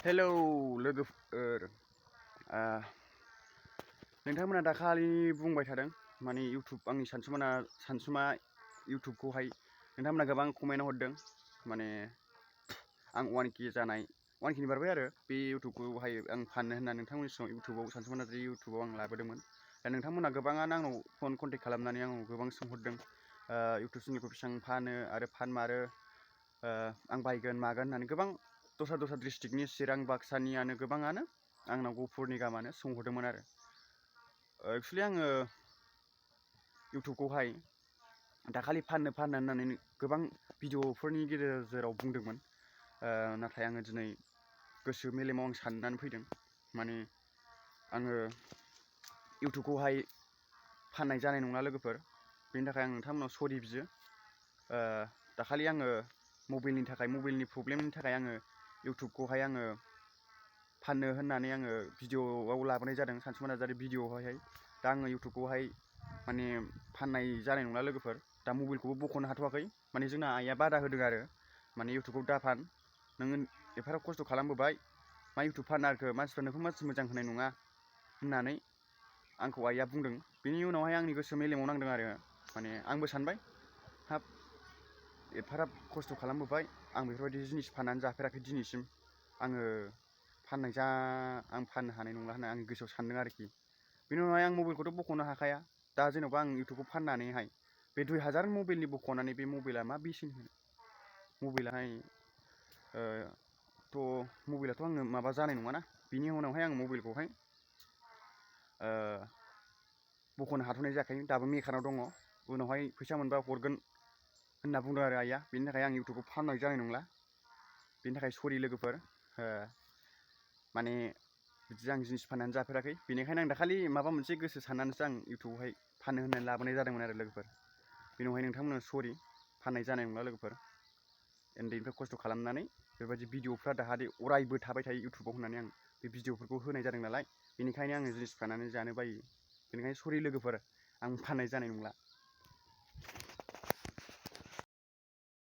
Hello लोगोफोर नोंथांमोना दाखालि बुंबाय थादों माने इउटुब आंनि सानसुमा इउटुबखौहाय नोंथांमोना गोबां कमेन्ट हरदों माने आं 1K जानाय 1K नि बारबाय आरो बे इउटुबखौहाय आं फाननो होनना नोंथांमोननि सिगाङाव इउटुबाव सानसुमा नार्जारी इउटुबाव आं लाबोदोंमोन दा नोंथांमोना गोबाङानो आंनाव फन कन्टेक्ट खालामनानै आंनाव गोबां सोंहरदों इउटुब चेनेलखौ बेसेबां फानो आरो फानमारो आं बायगोन मागोन होननानै गोबां दस्रा डिस्ट्रिक्टनि चिरां बाक्सानियानो गोबाङानो आंनाव गफुरनि गाहामानो सोंहरदोंमोन आरो एक्चुअलि आङो इउटुबखौहाय दाखालि फाननो होननानै गोबां भिडिअफोरनि गेजेराव बुंदोंमोन नाथाय आङो दिनै गोसो मेलेमाव आं साननानै फैदों माने आङो इउटुबखौहाय फाननाय जानाय नंला लोगोफोर बेनि थाखाय आं नोंथांमोनाव सरि बियो दाखालि आङो मबाइलनि प्रब्लेमनि थाखाय आङो इउटुबखौहाय आङो फाननो होननानै आङो भिडिअआव लाबोनाय जादों सानसुमा नार्जारी भिडिअआवहाय दा आङो इउटुबखौहाय माने फाननाय जानाय नंला लोगोफोर दा मबाइलखौबो बख'नो हाथ'वाखै माने जोंना आइया बादा होदों आरो माने इउटुबखौ दाफान नोङो एफाराब खस्थ' खालामबोबाय मा इउटुब फाननो मानसिफ्रा नोंखौ मानसि मोजां होनाय नङा होननानै आंखौ आइया बुंदों बेनि उनावहाय आंनि गोसो मेलेमाव नांदों आरो माने आंबो सानबाय हाब एफाराब खस्थ' खालामबोबाय आं बेफोरबायदि जिनिस फाननानै जाफेराखै दिनैसिम आङो आं फाननो हानाय नंला होनना आंनि गोसोआव सानदों आरोखि बेनि उनावहाय आं मबाइलखौथ' बख'नो हाखाया दा जेन'बा आं इउटुबखौ फाननानैहाय बे 2000 मबाइलनि बख'नानै बे मबाइला मा बेसेन होनो मबाइलाहाय मबाइलाथ' आङो माबा जानाय नङाना बिनि उनावहाय आं मबाइलखौहाय बख'नो हाथ'नाय जायाखै दाबो मेकारनाव दङ उनावहाय फैसा मोनबा हरगोन होनना बुंदों आरो आइया बेनि थाखाय आं इउटुबखौ फाननाय जानाय नंला बेनि थाखाय सरि लोगोफोर माने बिदि आं जिनिस फाननानै जाफेराखै बेनिखायनो आं दाखालि माबा मोनसे गोसो साननानैसो आं इउटुबावहाय फाननो होननानै लाबोनाय जादोंमोन आरो लोगोफोर बेनिखायनो नोंथांमोना सरि फाननाय जानाय नंला लोगोफोर उन्दैनिफ्राय खस्थ' खालामनानै बेबायदि भिडिअफ्रा दाहाथे अरायबो थाबाय थायो इउटुबाव होननानै आं बे भिडिअफोरखौ होनाय जादों नालाय बेनिखायनो आङो जिनिस फाननानै जानो बायो बेनिखायनो सरि लोगोफोर आं फाननाय जानाय नंला।